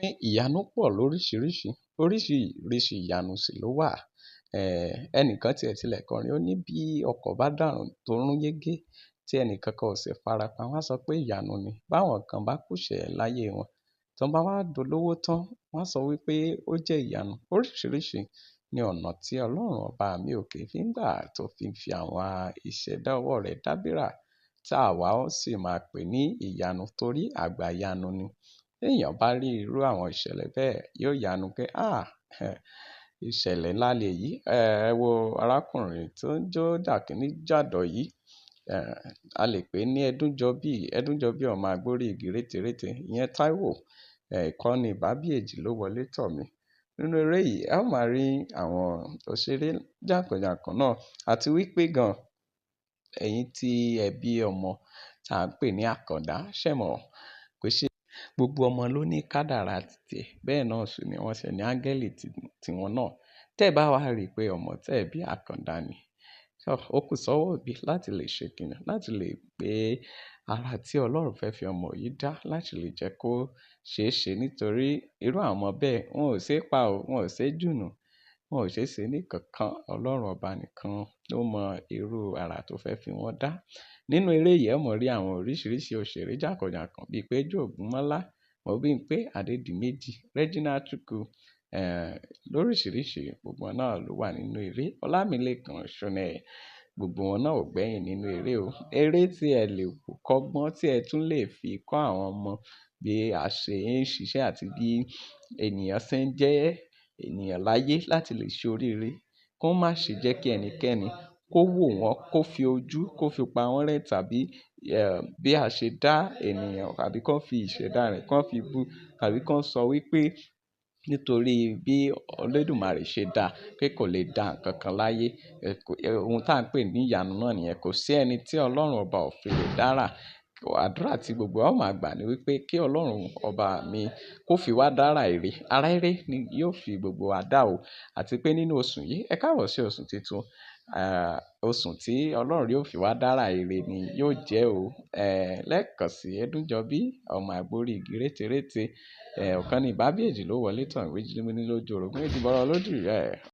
Ní ìyanu pọ̀ lóríṣiríṣi, oríṣiríṣi ìyanu sì ló wà. Ẹnìkan tí ẹ tilẹ̀ kọrin, ó ní bí ọkọ̀ bá dàrú tó rún yégé tí ẹnì kankan ò sì farapa, wọ́n á sọ pé ìyanu ni. Báwọn kan bá kúṣẹ̀ẹ́ láyé wọn, tí wọ́n bá wá dolówó tán, wọ́n á sọ wípé ó jẹ́ ìyanu. Oríṣiríṣi ní ọ̀nà tí Ọlọ́run ọba mi òkè fi ń gbà tó fi ń fi àwọn ìṣẹ̀dá ọwọ́ rẹ̀ dábìrà tí àwa ó sì máa pè ní ìyanu torí àgbà ìyanu ni. Tí èèyàn bá rí irú àwọn ìṣẹ̀lẹ̀ bẹ́ẹ̀, yóò yanu pé, "áà, ìṣẹ̀lẹ̀ ńlá lèyí." Ẹ wo arákùnrin tó ń jó dàkínní jàdọ̀ yìí, a lè pè ní Ẹdúnjọbí, Ẹdúnjọbí ọmọ àgbórí igi rétérété, ìyẹn Taiwo. Ìkọ́ni ìbábíèjì ló wọlé tọ̀ mí. Nínú eré yìí, a ó máa rí àwọn òṣèré jànkànjànkàn náà àti wípé gan, ẹ̀yin tí ẹ bí ọmọ tí à ń pè ní àkàndá, ṣẹ̀ mọ̀ pé ṣé gbogbo ọmọ ló ní kádàrá tìtì ẹ. Bẹ́ẹ̀ náà sì ni wọ́n ṣe ní áńgẹ́lì tí wọn náà. Tẹ́ ẹ bá wá rí pé ọmọ tẹ́ ẹ bí àkàndá ni, ó kù sọ́wọ́ òbí láti lè ṣe kíni, láti lè gbé ara tí Ọlọ́run fẹ́ fi ọmọ yìí dá láti lè jẹ́ kó ṣe é ṣe nítorí irú àwọn ọmọ bẹ́ẹ̀ wọn ò ṣe é pa o, wọn ò ṣe é jùnù, wọn ò ṣe é ṣe ní kankan. Ọlọ́run ọba nìkan ló mọ irú ara tó fẹ́ fi wọ́n dá. Nínú eré yìí, ẹ mọ̀ rí àwọn oríṣiríṣi òṣèré jànkànjànkàn bíi Péjú Ògúnmọ́lá, Mobímpé Adédìméjì, Regina Chukwu, lóríṣiríṣi gbogbo wọn náà ló wà nínú eré. Ọlámilékan Ṣónẹ́yẹ, gbogbo wọn náà ò gbẹ́yìn nínú eré o. Eré tí ẹ lè wò kọ́gbọ́n tí ẹ tún lè fi kọ́ àwọn ọmọ bí a ṣe ń ṣiṣẹ́ àti bí ènìyàn ṣe ń jẹ́ ènìyàn láyé láti lè ṣe oríire. Kó má ṣe jẹ́ kí ẹnikẹ́ni kó wò wọ́n, kó fi ojú, kó fi pa wọ́n rẹ́ tàbí bí a ṣe dá ènìyàn àbí kó fi ìṣẹ̀dá rẹ̀ kó fi bú tàbí kó sọ wípé nítorí bí Olódùmarè ṣe dá pé kò lè dá nǹkan kan láyé. Ohun tí à ń pè ní ìyanu náà nìyẹn. Kò sí ẹni tí Ọlọ́run ọba ò fi lè dára. Àdúrà tí gbogbo wa ó máa gbà ní wípé kí Ọlọ́run ọba mi kó fi wá dára ère. Ara ere ni yóò fi gbogbo wa dá o. Àti pé nínú oṣù yìí, ẹ káàbọ̀ sí oṣù titun. Oṣù tí Ọlọ́run yóò fi wá dára ère ni yóò jẹ́ o. Lẹ́ẹ̀kan sí Ẹdúnjọbí, ọmọ àgbórí igi rétérété. Ọ̀kan ní ìbábíèjì ló wọlé tọ̀, ìwé jímí lójú orogún, èjì bọ̀rọ̀ lójú ìyá ẹ̀.